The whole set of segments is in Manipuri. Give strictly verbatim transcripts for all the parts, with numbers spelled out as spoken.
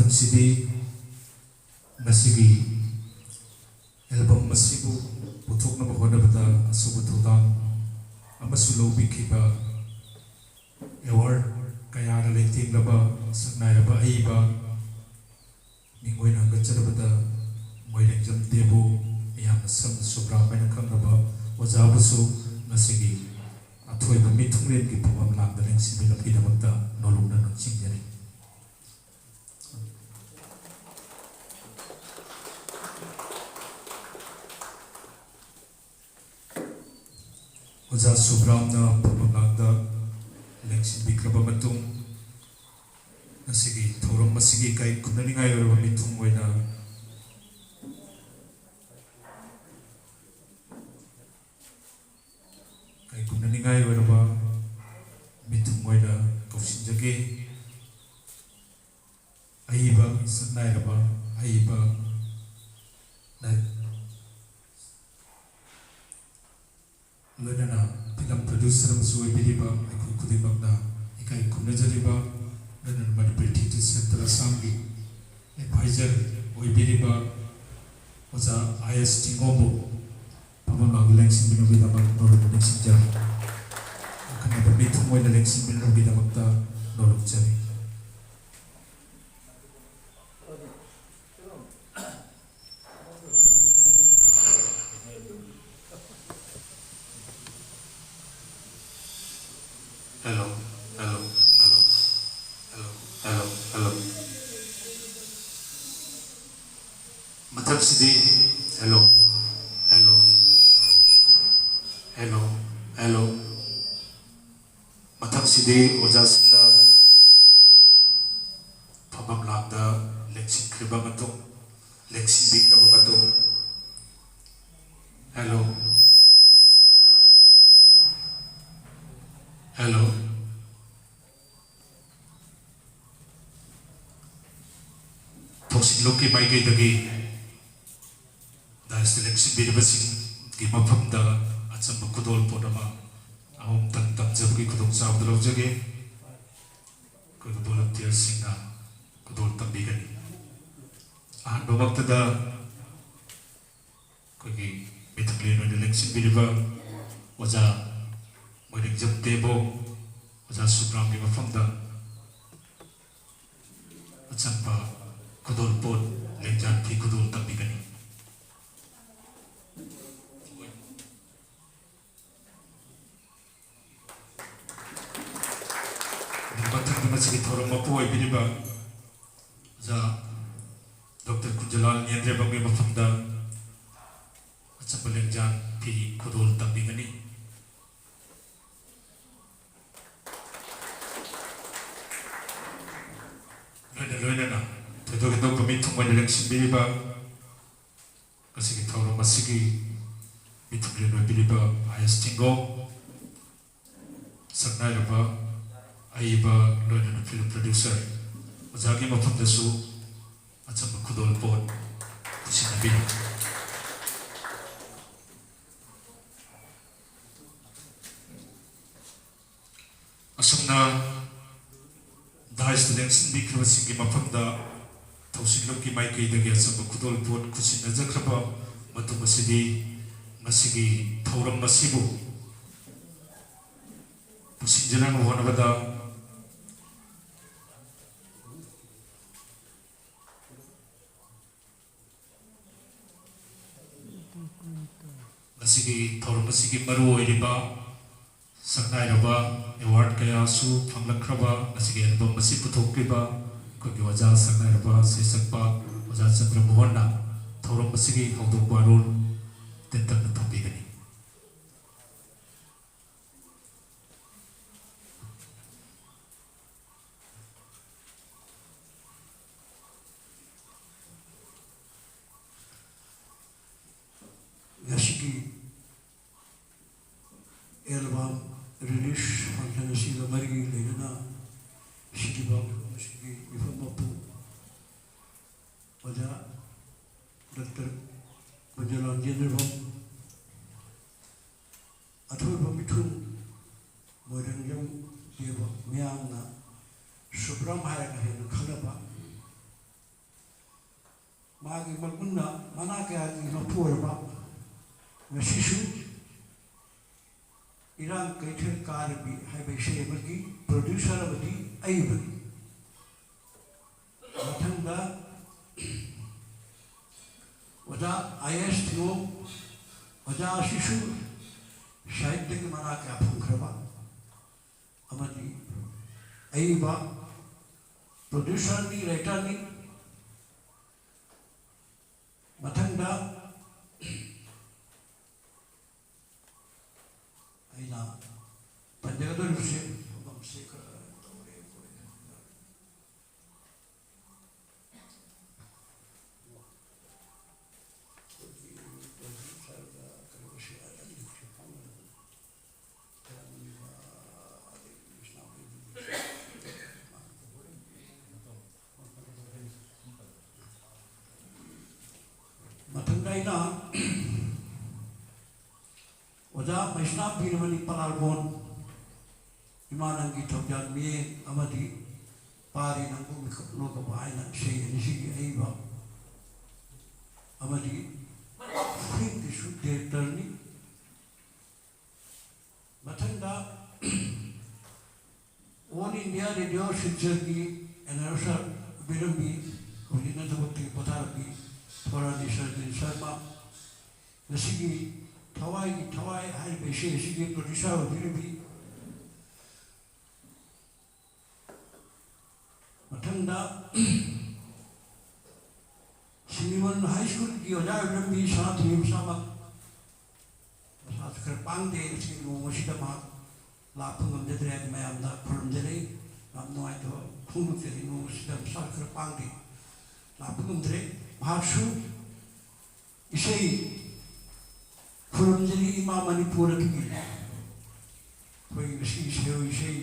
ꯃꯁꯤꯗꯤ ꯉꯁꯤꯒꯤ ꯑꯦꯜꯕꯝ ꯑꯁꯤꯕꯨ ꯄꯨꯊꯣꯛꯅꯕ ꯍꯣꯠꯅꯕꯗ ꯑꯆꯧꯕ ꯊꯧꯗꯥꯡ ꯑꯃꯁꯨ ꯂꯧꯕꯤꯈꯤꯕ ꯑꯦꯋꯥꯔꯗ ꯀꯌꯥꯅ ꯂꯩꯇꯦꯡꯂꯕ ꯁꯛꯅꯥꯏꯔꯕ ꯑꯏꯕ ꯃꯤꯡ ꯑꯣꯏꯅ ꯍꯪꯒꯠꯆꯔꯕꯗ ꯃꯣꯏꯔꯦꯡꯖꯝ ꯗꯦꯕꯨ, ꯃꯤꯌꯥꯝꯅ ꯁꯝꯅ ꯁꯨꯕ꯭ꯔꯥꯝ ꯍꯥꯏꯅ ꯈꯪꯅꯕ ꯑꯣꯖꯥꯕꯨꯁꯨ ꯉꯁꯤꯒꯤ ꯑꯊꯣꯏꯕ ꯃꯤꯊꯨꯡꯂꯦꯟꯒꯤ ꯐꯝꯐꯝ ꯂꯥꯡꯗ ꯂꯦꯡꯁꯤꯟꯕꯤꯔꯛꯄꯒꯤꯗꯃꯛꯇ ꯅꯣꯂꯨꯛꯅ ꯅꯤꯡꯁꯤꯡꯖꯔꯤ꯫ ꯑꯣꯖꯥ ꯁꯨꯕ꯭ꯔꯥꯝꯅ ꯐꯝꯐꯝ ꯂꯥꯡꯗ ꯂꯦꯡꯁꯤꯟꯕꯤꯈ꯭ꯔꯕ ꯃꯇꯨꯡ, ꯉꯁꯤꯒꯤ ꯊꯧꯔꯝ ꯑꯁꯤꯒꯤ ꯏꯀꯥꯏ ꯈꯨꯝꯅꯅꯤꯡꯉꯥꯏ ꯑꯣꯏꯔꯕ ꯃꯤꯊꯨꯡ ꯑꯣꯏꯅ ꯏꯀꯥꯏ ꯈꯨꯝꯅꯅꯤꯡꯉꯥꯏ ꯑꯣꯏꯔꯕ ꯃꯤꯊꯨꯡ ꯑꯣꯏꯅ ꯀꯧꯁꯤꯟꯖꯒꯦ꯫ ꯑꯏꯕ ꯁꯛꯅꯥꯏꯔꯕ ꯑꯏꯕ ꯂꯥꯏ-, ꯂꯣꯏꯅꯅ ꯐꯤꯂꯝ ꯄ꯭ꯔꯣꯗ꯭ꯌꯨꯁꯔ ꯑꯃꯁꯨ ꯑꯣꯏꯕꯤꯔꯤꯕ ꯑꯩꯈꯣꯏ ꯈꯨꯗꯤꯡꯃꯛꯅ ꯏꯀꯥꯏ ꯈꯨꯝꯅꯖꯔꯤꯕ, ꯂꯣꯏꯅꯅ ꯃꯅꯤꯄꯨꯔꯤ ꯊꯤꯌꯦꯇꯔ ꯁꯦꯟꯇꯔ ꯑꯁꯥꯝꯒꯤ ꯑꯦꯗꯚꯥꯏꯖꯔ ꯑꯣꯏꯕꯤꯔꯤꯕ ꯑꯣꯖꯥ ꯑꯥꯏ ꯑꯦꯁ ꯆꯤꯡꯉꯣꯝꯕꯨ ꯐꯝꯐꯝ ꯂꯥꯡꯗ ꯂꯦꯡꯁꯤꯟꯕꯤꯅꯕꯒꯤꯗꯃꯛ ꯅꯣꯂꯨꯛꯅ ꯅꯤꯡꯁꯤꯡꯖꯔꯤ꯫ ꯑꯈꯟꯅꯕ ꯃꯤꯊꯨꯡ ꯑꯣꯏꯅ ꯂꯦꯡꯁꯤꯟꯕꯤꯅꯕꯒꯤꯗꯃꯛꯇ ꯅꯣꯂꯨꯛꯆꯔꯤ꯫ Hello, hello, hello, hello, hello, hello. ꯃꯊꯛꯁꯤꯗꯤ, hello, hello, hello, hello. ꯃꯊꯪꯁꯤꯗꯤ ꯑꯣꯖꯥꯁꯤꯡꯅ ꯐꯝꯐꯝ ꯂꯥꯡꯗ ꯂꯦꯡꯁꯤꯟꯈ꯭ꯔꯕ ꯃꯇꯨꯡ, ꯂꯦꯡꯁꯤꯟꯕꯤꯈ꯭ꯔꯕ ꯃꯇꯨꯡ, hello, hello, ꯊꯧꯁꯤꯜꯂꯣꯛꯀꯤ ꯃꯥꯏꯀꯩꯗꯒꯤ ꯗꯥꯏꯁꯇ ꯂꯦꯡꯁꯤꯟꯕꯤꯔꯤꯕꯁꯤꯡꯒꯤ ꯃꯐꯝꯗ ꯑꯆꯝꯕ ꯈꯨꯗꯣꯜꯄꯣꯠ ꯑꯃ ꯑꯃꯃꯝꯇꯪ ꯇꯝꯖꯕꯒꯤ ꯈꯨꯗꯣꯡꯆꯥꯕꯗꯨ ꯂꯧꯖꯒꯦ꯫ ꯑꯩꯈꯣꯏꯒꯤ ꯚꯣꯂꯨꯟꯇꯤꯌꯔꯁꯤꯡꯅ ꯈꯨꯗꯣꯜ ꯇꯝꯕꯤꯒꯅꯤ꯫ ꯑꯍꯥꯟꯕꯃꯛꯇꯗ ꯑꯩꯈꯣꯏꯒꯤ ꯃꯤꯊꯨꯡꯂꯦꯟ ꯑꯣꯏꯅ ꯂꯦꯡꯁꯤꯟꯕꯤꯔꯤꯕ ꯑꯣꯖꯥ ꯃꯣꯏꯔꯦꯡꯖꯝ ꯇꯦꯕꯣ, ꯑꯣꯖꯥ ꯁꯨꯕ꯭ꯔꯥꯝꯒꯤ ꯃꯐꯝꯗ ꯑꯆꯝꯕ ꯈꯨꯗꯣꯜꯄꯣꯠ, ꯂꯦꯡꯖꯥꯟ ꯐꯤ ꯈꯨꯗꯣꯜ ꯇꯝꯕꯤꯒꯅꯤ꯫ ꯃꯊꯪꯗ ꯃꯁꯤꯒꯤ ꯊꯧꯔꯝ ꯃꯄꯨ ꯑꯣꯏꯕꯤꯔꯤꯕ ꯑꯣꯖꯥ ꯗꯣꯛꯇꯔ ꯀꯨꯟꯖꯂꯥꯜ ꯅꯦꯟꯗ꯭ꯔꯦꯕꯝꯒꯤ ꯃꯐꯝꯗ ꯑꯆꯝꯕ ꯂꯦꯡꯖꯥꯟ ꯐꯤ ꯈꯨꯗꯣꯜ ꯇꯝꯕꯤꯒꯅꯤ꯫ ꯂꯣꯏꯅ ꯂꯣꯏꯅꯅ ꯊꯣꯏꯗꯣꯛ ꯍꯦꯟꯗꯣꯛꯄ ꯃꯤꯊꯨꯡ ꯑꯣꯏꯅ ꯂꯦꯡꯁꯤꯟꯕꯤꯔꯤꯕ ꯉꯁꯤꯒꯤ ꯊꯧꯔꯝ ꯑꯁꯤꯒꯤ ꯃꯤꯊꯨꯡꯂꯦꯟ ꯑꯣꯏꯕꯤꯔꯤꯕ ꯑꯥꯏ ꯑꯦꯁ ꯆꯤꯡꯒꯣꯡ, ꯁꯛꯅꯥꯏꯔꯕ ꯑꯏꯕ, ꯂꯣꯏꯅꯅ ꯐꯤꯂꯝ ꯄ꯭ꯔꯣꯗ꯭ꯌꯨꯁꯔ ꯑꯣꯖꯥꯒꯤ ꯃꯐꯝꯗꯁꯨ ꯑꯆꯝꯕ ꯈꯨꯗꯣꯜꯄꯣꯠ ꯈꯨꯠꯁꯤꯟꯅꯕꯤꯔꯤ꯫ ꯑꯁꯨꯝꯅ ꯗꯥꯏꯁꯇ ꯂꯦꯡꯁꯤꯟꯕꯤꯈ꯭ꯔꯕꯁꯤꯡꯒꯤ ꯃꯐꯝꯗ ꯊꯧꯁꯤꯜꯂꯨꯞꯀꯤ ꯃꯥꯏꯀꯩꯗꯒꯤ ꯑꯆꯝꯕ ꯈꯨꯗꯣꯜꯄꯣꯠ ꯈꯨꯠꯁꯤꯟꯅꯖꯈ꯭ꯔꯕ ꯃꯇꯨꯡ ꯑꯁꯤꯗꯤ ꯉꯁꯤꯒꯤ ꯊꯧꯔꯝ ꯑꯁꯤꯕꯨ ꯄꯨꯁꯤꯟꯖꯅꯕ ꯍꯣꯠꯅꯕꯗ ꯉꯁꯤꯒꯤ ꯊꯧꯔꯝ ꯑꯁꯤꯒꯤ ꯃꯔꯨ ꯑꯣꯏꯔꯤꯕ ꯁꯛꯅꯥꯏꯔꯕ ꯑꯦꯋꯥꯔꯗ ꯀꯌꯥꯁꯨ ꯐꯪꯂꯛꯈ꯭ꯔꯕ ꯉꯁꯤꯒꯤ ꯑꯦꯜꯕꯝ ꯑꯁꯤ ꯄꯨꯊꯣꯛꯂꯤꯕ ꯑꯩꯈꯣꯏꯒꯤ ꯑꯣꯖꯥ ꯁꯛꯅꯥꯏꯔꯕ ꯁꯩꯁꯛꯄ ꯑꯣꯖꯥ ꯆꯟꯗ꯭ꯔꯃꯣꯍꯟꯅ ꯊꯧꯔꯝ ꯑꯁꯤꯒꯤ ꯍꯧꯗꯣꯛ ꯋꯥꯔꯣꯜ ꯇꯦꯟꯇꯛꯅ ꯊꯝꯕꯤꯒꯅꯤ꯫ ꯉꯁꯤꯒꯤ ꯑꯦꯜꯕꯝ ꯔꯤꯂꯤꯁ ꯐꯪꯁꯟ ꯑꯁꯤꯒ ꯃꯔꯤ ꯂꯩꯅꯅ ꯁꯤꯒꯤ ꯃꯐꯝ ꯑꯁꯤꯒꯤ ꯃꯤꯐꯝ ꯃꯄꯨ ꯑꯣꯖꯥ ꯗꯣꯛꯇꯔ ꯀꯨꯟꯖꯂꯥꯜ ꯌꯦꯟꯗ꯭ꯔꯕꯝ, ꯑꯊꯣꯏꯕ ꯃꯤꯊꯨꯡ ꯃꯣꯏꯔꯥꯡꯖꯝ ꯗꯦꯕ, ꯃꯤꯌꯥꯝꯅ ꯁꯨꯕ꯭ꯔꯝ ꯍꯥꯏꯔꯒ ꯍꯦꯟꯅ ꯈꯪꯅꯕ, ꯃꯥꯒꯤ ꯃꯒꯨꯟꯅ ꯃꯅꯥ ꯀꯌꯥꯒꯤ ꯃꯄꯨ ꯑꯣꯏꯔꯕ, ꯉꯁꯤꯁꯨ ꯏꯔꯥꯡ ꯀꯩꯊꯦꯜ ꯀꯥꯔꯕꯤ ꯍꯥꯏꯕ ꯏꯁꯩ ꯑꯃꯒꯤ producer ꯑꯃꯗꯤ ꯑꯩꯕꯨꯅꯤ꯫ ꯃꯊꯪꯗ ꯑꯣꯖꯥ ꯑꯥꯏ ꯑꯦꯁ ꯊꯤꯌꯣꯝ, ꯑꯣꯖꯥ ꯑꯁꯤꯁꯨ ꯁꯥꯍꯤꯠꯌꯒꯤ ꯃꯅꯥ ꯀꯌꯥ ꯐꯪꯈ꯭ꯔꯕ ꯑꯃꯗꯤ ꯑꯏꯕ producerꯅꯤ, writerꯅꯤ꯫ ꯃꯊꯪꯗ ꯑꯩꯅ ꯄꯟꯖꯒꯗꯧꯔꯤꯕꯁꯦ ꯃꯐꯝꯁꯦ ꯈꯔ ꯇꯧꯔꯦ, ꯑꯩꯈꯣꯏ producerꯒ ꯀꯩꯅꯣꯁꯦ ꯑꯅꯤꯁꯦ ꯐꯪꯒꯗꯕꯅꯤ꯫ ꯃꯊꯪꯗ ꯑꯩꯅ ꯑꯣꯖꯥ ꯃꯩꯁꯅꯥꯝ ꯕꯤꯔꯃꯅꯤ ꯄꯂꯥꯜꯕꯣꯟ, ꯏꯃꯥ ꯅꯪꯒꯤ ꯊꯧꯖꯥꯜ ꯃꯤꯠꯌꯦꯡ ꯑꯃꯗꯤ ꯄꯥꯔꯤ ꯅꯪꯕꯨ ꯃꯤꯀꯞ ꯂꯣꯛꯀꯞ ꯍꯥꯏꯅ ꯏꯁꯩ ꯑꯅꯤꯁꯤꯒꯤ ꯑꯏꯕ ꯑꯃꯗꯤ filmꯒꯤꯁꯨ directorꯅꯤ꯫ ꯃꯊꯪꯗ All India Radio Silchar ꯒꯤ announcer ꯑꯣꯏꯕꯤꯔꯝꯃꯤ, ꯍꯧꯖꯤꯛꯅ ꯊꯕꯛꯇꯒꯤ ꯄꯣꯊꯥꯔꯝꯃꯤ, ꯊꯣꯔꯥꯅꯤ ꯁꯔꯖꯤꯟ ꯁꯔꯃ꯫ ꯉꯁꯤꯒꯤ ꯊꯋꯥꯏꯒꯤ ꯊꯋꯥꯏ ꯍꯥꯏꯔꯤꯕ ꯏꯁꯩ ꯑꯁꯤꯒꯤ producer ꯑꯣꯏꯕꯤꯔꯝꯃꯤ꯫ ꯃꯊꯪꯗ ꯁꯤꯃꯤꯋꯟ ꯍꯥꯏ ꯁ꯭ꯀꯨꯜꯒꯤ ꯑꯣꯖꯥ ꯑꯣꯏꯕꯤꯔꯝꯃꯤ ꯁꯅꯥꯊꯣꯏꯕꯤ ꯃꯁꯥꯃꯛ, ꯃꯁꯥꯁꯨ ꯈꯔ ꯄꯥꯡꯗꯦ꯫ ꯉꯁꯤ ꯅꯣꯡꯃꯁꯤꯗ ꯃꯍꯥꯛ ꯂꯥꯛꯄ ꯉꯝꯖꯗ꯭ꯔꯦ ꯍꯥꯏꯅ ꯃꯌꯥꯝꯗ ꯈꯨꯔꯨꯝꯖꯔꯤ꯫ ꯌꯥꯝ ꯅꯨꯡꯉꯥꯏꯇꯕ ꯐꯣꯡꯗꯣꯛꯆꯔꯤ꯫ ꯅꯣꯡꯃꯁꯤꯗ ꯃꯁꯥꯁꯨ ꯈꯔ ꯄꯥꯡꯗꯦ, ꯂꯥꯛꯄ ꯉꯝꯗ꯭ꯔꯦ꯫ ꯃꯍꯥꯛꯁꯨ ꯏꯁꯩ ꯈꯨꯔꯨꯝꯖꯔꯤ ꯏꯃꯥ ꯃꯅꯤꯄꯨꯔ ꯑꯗꯨꯒꯤ꯫ ꯑꯩꯈꯣꯏ ꯉꯁꯤ ꯁꯦꯍꯧ ꯏꯁꯩ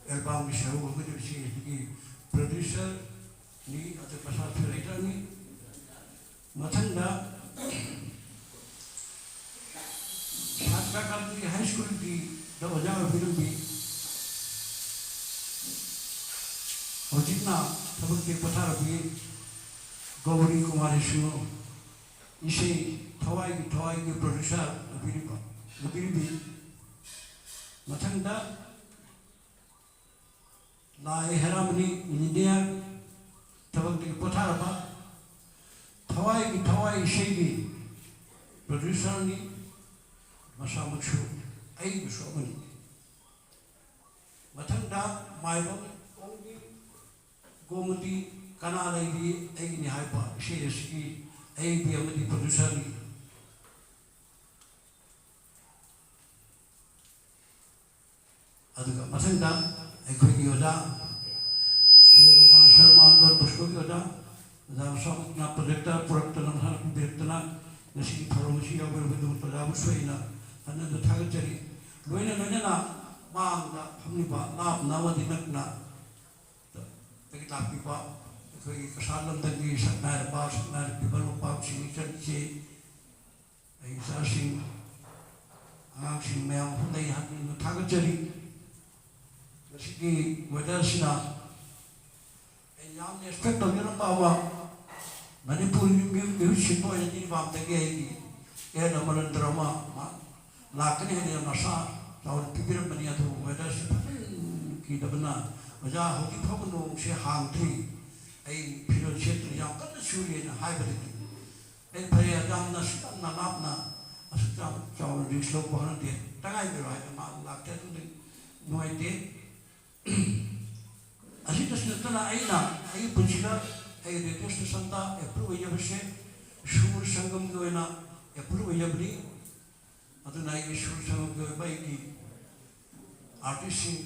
albumꯒꯤ ꯁꯦꯍꯧ ꯑꯃꯗꯤ ꯏꯁꯩ ꯑꯗꯨꯒꯤ producerꯅꯤ, ꯑꯗꯨ ꯃꯁꯥꯁꯨ writerꯅꯤ꯫ ꯃꯊꯪꯗ ꯁꯥꯟꯇ ꯒꯥꯟꯙꯤ ꯍꯥꯏ ꯁ꯭ꯀꯨꯜꯒꯤꯗ ꯑꯣꯖꯥ ꯑꯣꯏꯕꯤꯔꯝꯃꯤ, ꯍꯧꯖꯤꯛꯅ ꯊꯕꯛꯇꯤ ꯄꯣꯊꯥꯔꯝꯃꯤ꯫ ꯒꯧꯔꯤ ꯀꯨꯃꯥꯔꯤ ꯁꯤꯡꯍ, ꯏꯁꯩ ꯊꯋꯥꯏꯒꯤ ꯊꯋꯥꯏꯒꯤ producer ꯂꯨꯕꯤꯔꯤꯕ, ꯂꯨꯕꯤꯔꯤꯕꯤ꯫ ꯃꯊꯪꯗ ꯂꯥꯏ ꯍꯦꯔꯥꯃꯅꯤ, engineer, ꯊꯕꯛꯇꯒꯤ ꯄꯣꯊꯥꯔꯕ, ꯊꯋꯥꯏꯒꯤ ꯊꯋꯥꯏ ꯏꯁꯩꯒꯤ producerꯅꯤ, ꯃꯁꯥꯃꯛꯁꯨ ꯑꯩꯒꯤꯁꯨ ꯑꯃꯅꯤ꯫ ꯃꯊꯪꯗ ꯃꯥꯏꯕꯝ ꯒꯣꯃꯇꯤ, ꯀꯅꯥ ꯂꯩꯔꯤ ꯑꯩꯒꯤꯅꯤ ꯍꯥꯏꯕ ꯏꯁꯩ ꯑꯁꯤꯒꯤ ꯑꯏꯕꯤ ꯑꯃꯗꯤ producerꯅꯤ꯫ ꯑꯗꯨꯒ ꯃꯊꯪꯗ ꯑꯩꯈꯣꯏꯒꯤ ꯑꯣꯖꯥ ꯁꯤꯔꯒꯣꯄꯥꯜ ꯁꯔꯃ, ꯗꯣꯟ ꯕꯣꯁꯀꯣꯒꯤ ꯑꯣꯖꯥ, ꯑꯣꯖꯥ ꯃꯁꯥꯃꯛꯅ projector ꯄꯨꯔꯛꯇꯅ, ꯃꯁꯥꯅ ꯄꯨꯕꯤꯔꯛꯇꯅ ꯉꯁꯤꯒꯤ ꯊꯧꯔꯝ ꯑꯁꯤ ꯌꯥꯎꯕꯤꯔꯕꯗꯨ ꯑꯣꯖꯥꯕꯨ ꯁꯣꯏꯅ ꯍꯟꯅ ꯍꯟꯅ ꯊꯥꯒꯠꯆꯔꯤ꯫ ꯂꯣꯏꯅ ꯂꯣꯏꯅꯅ ꯃꯥꯡꯗ ꯐꯝꯂꯤꯕ ꯂꯥꯞꯅ ꯑꯃꯗꯤ ꯅꯛꯅ ꯗꯒꯤ ꯂꯥꯛꯄꯤꯕ ꯑꯩꯈꯣꯏꯒꯤ ꯀꯁꯥꯔ ꯂꯝꯗꯝꯒꯤ ꯁꯛꯅꯥꯏꯔꯕ, ꯁꯛꯅꯥꯏꯔꯕꯤ ꯃꯔꯨꯞ ꯃꯄꯥꯡꯁꯤꯡ, ꯏꯆꯟ ꯏꯆꯦ, ꯑꯩ ꯏꯆꯥꯁꯤꯡ, ꯑꯉꯥꯡꯁꯤꯡ ꯃꯌꯥꯝ ꯑꯃ ꯂꯩ ꯍꯥꯏꯗꯨꯅ ꯊꯥꯒꯠꯆꯔꯤ꯫ ꯉꯁꯤꯒꯤ weatherꯁꯤꯅ ꯑꯩ ꯌꯥꯝꯅ expect ꯇꯧꯖꯔꯝꯕ ꯑꯃ, ꯃꯅꯤꯄꯨꯔꯒꯤ ꯃꯤꯍꯨꯠ ꯁꯤꯟꯕ ꯑꯣꯏꯅ ꯖꯤꯔꯤꯕꯥꯝꯗꯒꯤ ꯑꯩꯒꯤ ꯑꯦꯟ ꯑꯃꯔꯦꯟꯗ꯭ꯔ ꯑꯃ ꯃꯥ ꯂꯥꯛꯀꯅꯤ ꯍꯥꯏꯅ ꯌꯥꯝ ꯑꯁꯥ ꯆꯥꯎꯅ ꯄꯤꯕꯤꯔꯝꯕꯅꯤ꯫ ꯑꯗꯨꯕꯨ weatherꯁꯤ ꯐꯠꯃꯟꯈꯤꯗꯕꯅ ꯑꯣꯖꯥ ꯍꯧꯖꯤꯛ ꯐꯥꯎꯕ ꯅꯣꯡꯁꯦ ꯍꯥꯡꯗ꯭ꯔꯤ꯫ ꯑꯩ ꯐꯤꯔꯣꯜ ꯁꯦꯠꯇꯨꯅ ꯌꯥꯝ ꯀꯟꯅ ꯆꯨꯔꯤꯅ ꯍꯥꯏꯕꯗꯒꯤ ꯑꯩ ꯐꯔꯦ, ꯌꯥꯝꯅ ꯑꯁꯨꯛ ꯌꯥꯝꯅ ꯂꯥꯞꯅ ꯑꯁꯨꯛ ꯌꯥꯝ ꯆꯥꯎꯅ risk ꯂꯧꯕ ꯍꯧꯅꯗꯦ, ꯇꯉꯥꯏ ꯐꯗꯕ ꯍꯥꯏꯅ ꯃꯥ ꯂꯥꯛꯇꯦ꯫ ꯑꯗꯨꯗꯤ ꯅꯨꯡꯉꯥꯏꯇꯦ꯫ ꯑꯁꯤꯗꯁꯨ ꯅꯠꯇꯅ ꯑꯩꯅ ꯑꯩꯒꯤ ꯄꯨꯟꯁꯤꯗ ꯑꯩ radio stationꯗ approve ꯑꯣꯏꯖꯕꯁꯦ ꯁꯨꯔ ꯁꯪꯒꯝꯒꯤ ꯑꯣꯏꯅ approve ꯑꯣꯏꯖꯕꯅꯤ꯫ ꯑꯗꯨꯅ ꯑꯩꯒꯤ ꯁꯨꯔ ꯁꯪꯒꯝꯒꯤ ꯑꯣꯏꯕ ꯑꯩꯒꯤ artistꯁꯤꯡ,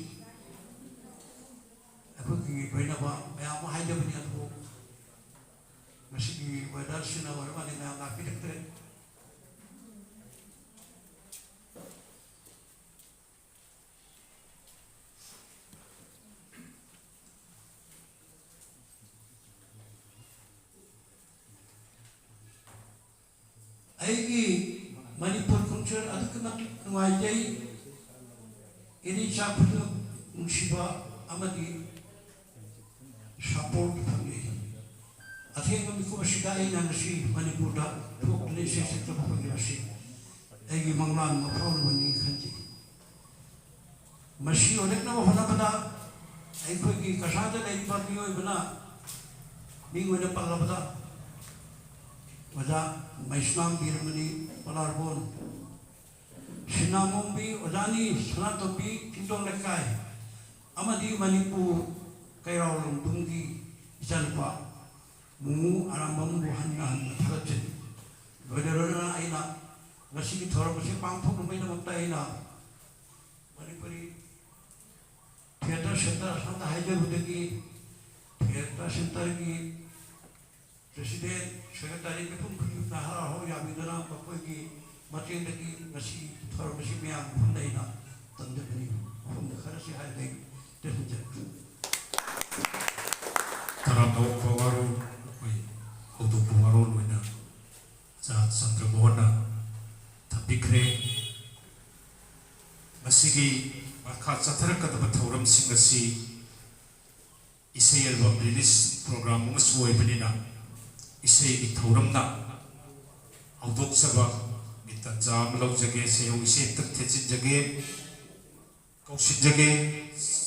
ꯑꯩꯈꯣꯏꯒꯤ ꯂꯣꯏꯅꯕ ꯃꯌꯥꯝ ꯑꯃ ꯍꯥꯏꯖꯕꯅꯤ꯫ ꯑꯗꯨꯕꯨ ꯉꯁꯤꯒꯤ weatherꯁꯤꯅ ꯑꯣꯏꯔ ꯃꯥꯜꯂꯦ ꯃꯌꯥꯝ ꯂꯥꯛꯄꯤꯔꯛꯇ꯭ꯔꯦ꯫ ꯑꯩꯒꯤ ꯃꯅꯤꯄꯨꯔ ꯈꯣꯡꯆꯠ ꯑꯗꯨꯛꯀꯤ ꯃꯇꯤꯛ ꯅꯨꯡꯉꯥꯏꯖꯩ꯫ ꯏꯅꯦ ꯏꯆꯥ ꯈꯨꯗꯤꯡꯃꯛ ꯅꯨꯡꯁꯤꯕ ꯑꯃꯗꯤ support ꯐꯪꯉꯤ꯫ ꯑꯊꯦꯡꯕ ꯃꯤꯀꯨꯞ ꯑꯁꯤꯗ ꯑꯩꯅ ꯉꯁꯤ ꯃꯅꯤꯄꯨꯔꯗ ꯊꯣꯛꯇꯨꯅ ꯏꯁꯩ ꯁꯛꯆꯕ ꯐꯪꯂꯤꯕ ꯑꯁꯤ ꯑꯩꯒꯤ ꯃꯪꯂꯥꯟ ꯃꯐꯥꯎꯅꯕꯅꯤ ꯈꯟꯖꯩ꯫ ꯃꯁꯤ ꯑꯣꯏꯔꯛꯅꯕ ꯍꯣꯠꯅꯕꯗ ꯑꯩꯈꯣꯏꯒꯤ ꯀꯁꯥꯗ ꯂꯩꯔꯤꯕ ꯃꯤꯑꯣꯏꯕꯅ ꯃꯤꯡ ꯑꯣꯏꯅ ꯄꯜꯂꯕꯗ ꯑꯣꯖꯥ ꯃꯩꯁꯅꯥꯝ ꯕꯤꯔꯃꯅꯤ ꯄꯂꯥꯔꯕꯣꯟ, ꯁꯤꯅꯥꯃꯣꯝꯕꯤ ꯑꯣꯖꯥꯅꯤ ꯁꯅꯥꯇꯣꯝꯕꯤ ꯆꯤꯡꯗꯣꯡ ꯂꯩꯀꯥꯏ ꯑꯃꯗꯤ ꯃꯅꯤꯄꯨꯔ ꯀꯩꯔꯥꯎ ꯂꯝꯗꯨꯝꯒꯤ ꯏꯆꯥꯅꯨꯄꯥ ꯃꯨꯃꯨ ꯑꯔꯥꯝꯕꯝꯕꯨ ꯍꯟꯅ ꯍꯟꯅ ꯊꯥꯒꯠꯆꯔꯤ꯫ ꯂꯣꯏꯅ ꯂꯣꯏꯅꯅ ꯑꯩꯅ ꯉꯁꯤꯒꯤ ꯊꯧꯔꯝ ꯑꯁꯤ ꯄꯥꯡꯊꯣꯛꯅꯕꯒꯤꯗꯃꯛꯇ ꯑꯩꯅ ꯃꯅꯤꯄꯨꯔꯤ ꯊꯤꯌꯦꯇꯔ ꯁꯦꯟꯇꯔ ꯑꯁꯣꯝꯗ ꯍꯥꯏꯖꯕꯗꯒꯤ ꯊꯤꯌꯦꯇꯔ ꯁꯦꯟꯇꯔꯒꯤ ꯄ꯭ꯔꯦꯁꯤꯗꯦꯟ, ꯁꯦꯀ꯭ꯔꯦꯇꯔꯤ ꯃꯤꯄꯨꯝ ꯈꯨꯗꯤꯡꯃꯛꯅ ꯍꯔꯥꯎ ꯍꯔꯥꯎ ꯌꯥꯕꯤꯗꯨꯅ ꯃꯈꯣꯏꯒꯤ ꯃꯇꯦꯡꯗꯒꯤ ꯉꯁꯤ ꯊꯧꯔꯝ ꯑꯁꯤ ꯃꯌꯥꯝꯒꯤ ꯃꯐꯝꯗ ꯑꯩꯅ ꯇꯝꯖꯕꯅꯤ꯫ ꯃꯐꯝꯗ ꯈꯔꯁꯤ ꯍꯥꯏꯔꯒ ꯑꯩ ꯇꯦꯟꯁꯤꯟꯖꯔꯛꯀꯦ꯫ ꯇꯔꯥꯝꯅ ꯑꯣꯛꯄ ꯋꯥꯔꯣꯜ ꯑꯩꯈꯣꯏ ꯍꯧꯗꯣꯛꯄ ꯋꯥꯔꯣꯜ ꯑꯣꯏꯅ ꯑꯣꯖꯥ ꯆꯟꯗ꯭ꯔ ꯃꯣꯍꯟꯅ ꯊꯝꯕꯤꯈ꯭ꯔꯦ꯫ ꯃꯁꯤꯒꯤ ꯃꯈꯥ ꯆꯠꯊꯔꯛꯀꯗꯕ ꯊꯧꯔꯝꯁꯤꯡ ꯑꯁꯤ ꯏꯁꯩ ꯑꯦꯜꯕꯝ ꯔꯤꯂꯤꯁ ꯄ꯭ꯔꯣꯒ꯭ꯔꯥꯝ ꯑꯃꯁꯨ ꯑꯣꯏꯕꯅꯤꯅ ꯏꯁꯩꯒꯤ ꯊꯧꯔꯝꯅ ꯍꯧꯗꯣꯛꯆꯕꯒꯤ ꯇꯥꯟꯖꯥ ꯑꯃ ꯂꯧꯖꯒꯦ꯫ ꯁꯦ ꯏꯁꯩ ꯑꯝꯇ ꯊꯦꯠꯆꯤꯟꯖꯒꯦ, ꯀꯧꯁꯤꯟꯖꯒꯦ꯫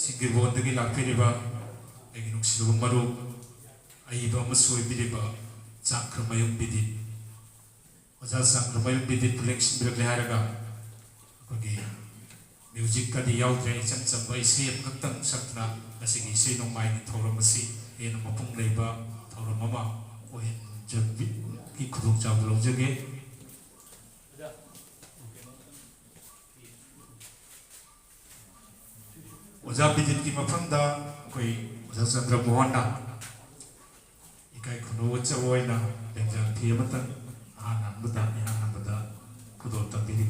ꯁꯤꯡꯒꯤꯔꯕꯣꯟꯗꯒꯤ ꯂꯥꯛꯄꯤꯔꯤꯕ ꯑꯩꯒꯤ ꯅꯨꯡꯁꯤꯔꯕ ꯃꯔꯨꯞ, ꯑꯏꯕ ꯑꯃꯁꯨ ꯑꯣꯏꯕꯤꯔꯤꯕ ꯆꯥꯡꯈ꯭ꯔꯃꯌꯨꯝ ꯕꯤꯗꯤꯠ꯫ ꯑꯣꯖꯥ ꯆꯥꯡꯈ꯭ꯔꯃꯌꯨꯝ ꯕꯤꯗꯤꯠꯄꯨ ꯂꯦꯡꯁꯤꯟꯕꯤꯔꯛꯂꯦ ꯍꯥꯏꯔꯒ ꯑꯩꯈꯣꯏꯒꯤ ꯃ꯭ꯌꯨꯖꯤꯛꯀꯗꯤ ꯌꯥꯎꯗ꯭ꯔꯦ, ꯏꯆꯝ ꯆꯝꯕ ꯏꯁꯩ ꯑꯃꯈꯛꯇꯪ ꯁꯛꯇꯨꯅ ꯉꯁꯤꯒꯤ ꯏꯁꯩ ꯅꯣꯡꯃꯥꯏꯒꯤ ꯊꯧꯔꯝ ꯑꯁꯤ ꯍꯦꯟꯅ ꯃꯄꯨꯡ ꯂꯩꯕ ꯊꯧꯔꯝ ꯑꯃ ꯑꯣꯏꯍꯟꯖꯕꯒꯤ ꯈꯨꯗꯣꯡꯆꯥꯕ ꯂꯧꯖꯒꯦ꯫ ꯑꯣꯖꯥ ꯕꯤꯗꯤꯠꯀꯤ ꯃꯐꯝꯗ ꯑꯩꯈꯣꯏ ꯑꯣꯖꯥ ꯆꯟꯗ꯭ꯔ ꯃꯣꯍꯟꯅ ꯏꯀꯥꯏ ꯈꯨꯝꯅꯧꯖꯕ ꯑꯣꯏꯅ ꯂꯦꯡꯖꯥꯟ ꯐꯤ ꯑꯃꯇꯪ ꯑꯍꯥꯟ ꯍꯥꯟꯕꯗ, ꯏꯍꯥꯟ ꯍꯥꯟꯕꯗ ꯈꯨꯗꯣꯜ ꯇꯝꯕꯤꯔꯤ꯫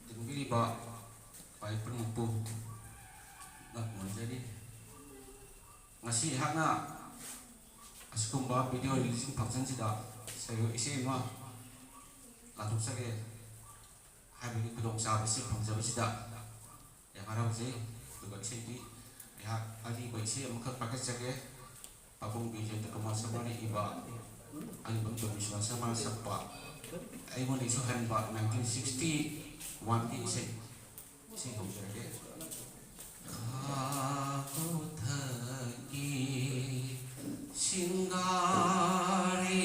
ꯇꯤꯟꯕꯤꯔꯤꯕ ꯈ꯭ꯋꯥꯏ ꯄꯨꯝꯅꯃꯛꯄꯨ ꯉꯛ ꯉꯝꯖꯔꯤ꯫ ꯉꯁꯤ ꯑꯩꯍꯥꯛꯅ ꯑꯁꯤꯒꯨꯝꯕ ꯚꯤꯗꯤꯑꯣ ꯔꯤꯂꯤꯖꯤꯡ ꯐꯪꯁꯟꯁꯤꯗ ꯁꯩꯔꯣꯏ ꯏꯁꯩ ꯑꯃ ꯂꯥꯟꯊꯣꯛꯆꯒꯦ ꯍꯥꯏꯕꯒꯤ ꯈꯨꯗꯣꯡꯆꯥꯕ ꯑꯁꯤ ꯐꯪꯖꯕꯁꯤꯗ ꯌꯥꯝ ꯍꯔꯥꯎꯖꯩ꯫ ꯑꯗꯨꯒ ꯏꯁꯩꯗꯤ ꯑꯩꯍꯥꯛ ꯑꯔꯤꯕ ꯏꯁꯩ ꯑꯃꯈꯛ ꯄꯥꯏꯈꯠꯆꯒꯦ꯫ ꯄꯥꯕꯨꯡ ꯕꯤꯖꯦꯟꯗ꯭ꯔ ꯀꯨꯃꯥꯔ ꯁꯔꯃꯅ ꯏꯕ, ꯑꯔꯤꯕꯝ ꯖꯣꯒꯦꯁ꯭ꯋꯔ ꯁꯔꯃꯅ ꯁꯛꯄ, ꯑꯩꯉꯣꯟꯗꯒꯤꯁꯨ ꯍꯟꯕ nineteen sixty one ꯒꯤ ꯏꯁꯩ꯫ ꯏꯁꯩ ꯍꯧꯖꯔꯒꯦ꯫ ꯈꯥ ꯀꯣꯊꯛꯀꯤ ꯁꯤꯡꯒꯥꯔꯩ,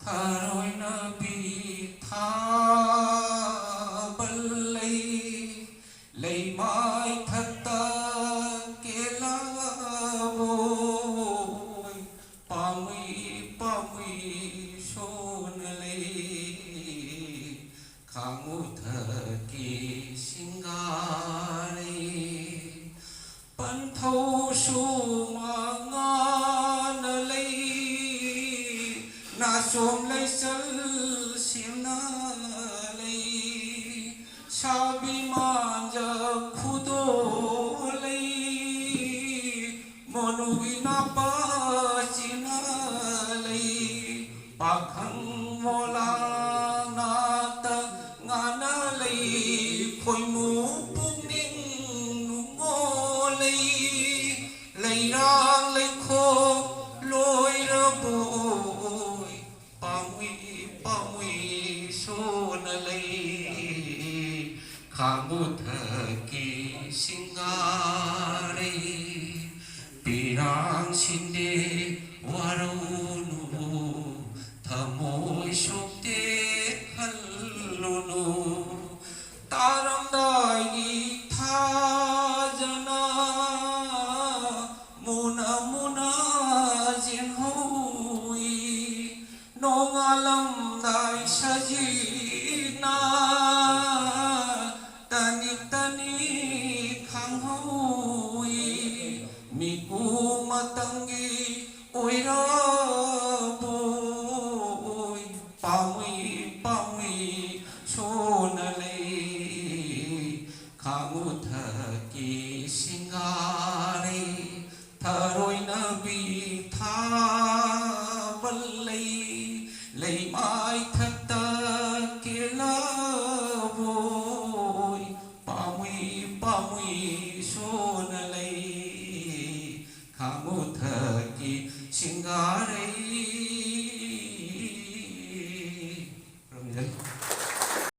ꯊꯔꯣꯏꯅ ꯄꯤꯊꯥꯕ ꯂꯩ, ꯂꯩꯃꯥꯏ ꯊꯛꯇ ꯀꯦꯜꯂꯕꯣꯏ, ꯄꯥꯝꯃꯨꯏ ꯄꯥꯝꯃꯨꯏ ꯁꯣꯟꯅ ꯂꯩ꯫ ꯈꯥꯉꯨꯊꯛꯀꯤ ꯁꯤꯡꯒꯥꯔꯩ, ꯄꯟꯊꯧꯁꯨ ꯃꯉꯥꯅ ꯂꯩ, ꯅꯥꯆꯣꯝ ꯂꯩꯆꯜ ꯁꯦꯝꯅ ꯂꯩ, ꯁꯥꯕꯤ ꯃꯥꯟꯖ ꯈꯨꯗꯣ ꯂꯩ, ꯃꯣꯅꯨꯒꯤ ꯅꯥꯄꯥꯁꯤꯅ ꯂꯩ, ꯄꯥꯈꯪ ꯃꯣꯂꯥꯡ ꯅꯥꯠꯇ ꯉꯥꯅ ꯂꯩ, ꯈꯣꯏꯃꯨ ꯄꯨꯛꯅꯤꯡ ꯅꯨꯡꯉꯣ ꯂꯩ, ꯂꯩꯔꯥꯡ ꯂꯩꯈꯣ ꯂꯣꯏꯔꯕꯣꯏ, ꯄꯥꯝꯃꯨꯏ ꯄꯥꯝꯃꯨꯏ ꯁꯣꯟꯅ ꯂꯩ꯫ ꯈꯥꯉꯨꯊꯛꯀꯤ ꯁꯤꯡꯒꯥꯔꯩ, ꯄꯤꯔꯥꯡ ꯁꯤꯟꯗꯦ ꯋꯥꯔꯧꯅꯨ, ꯊꯃꯣꯏ ꯁꯣꯛꯇꯦ ꯈꯜꯂꯨꯅꯨ꯫ ꯇꯥꯔꯝꯗꯥꯏꯒꯤ ꯊꯥꯖꯅ ꯃꯨꯅ ꯃꯨꯅ ꯆꯦꯟꯍꯧꯏ, ꯅꯣꯡꯉꯥꯜꯂꯝꯗꯥꯏ ꯁꯖꯤꯛꯅ ꯇꯅꯤꯛ ꯇꯅꯤꯛ ꯈꯥꯡꯍꯧꯏ, ꯃꯤꯀꯨ ꯃꯇꯝꯒꯤ ꯑꯣꯏꯔꯕꯣꯏ, ꯄꯥꯝꯃꯨꯏ ꯄꯥꯝꯃꯨꯏ ꯁꯣꯟꯅ ꯂꯩ꯫ ꯈꯥꯉꯨꯊꯛꯀꯤ ꯁꯤꯡꯒꯥꯔꯩ, ꯊꯔꯣꯏꯅ ꯄꯤꯊꯥꯕ ꯂꯩ, ꯂꯩꯃꯥꯏ ꯊꯛꯇ ꯀꯦꯜꯂꯕꯣꯏ, ꯄꯥꯝꯃꯨꯏ ꯄꯥꯝꯃꯨꯏ ꯁꯣꯟ ꯃꯨꯊꯛꯀꯤ ꯁꯤꯡꯒꯥꯔꯩ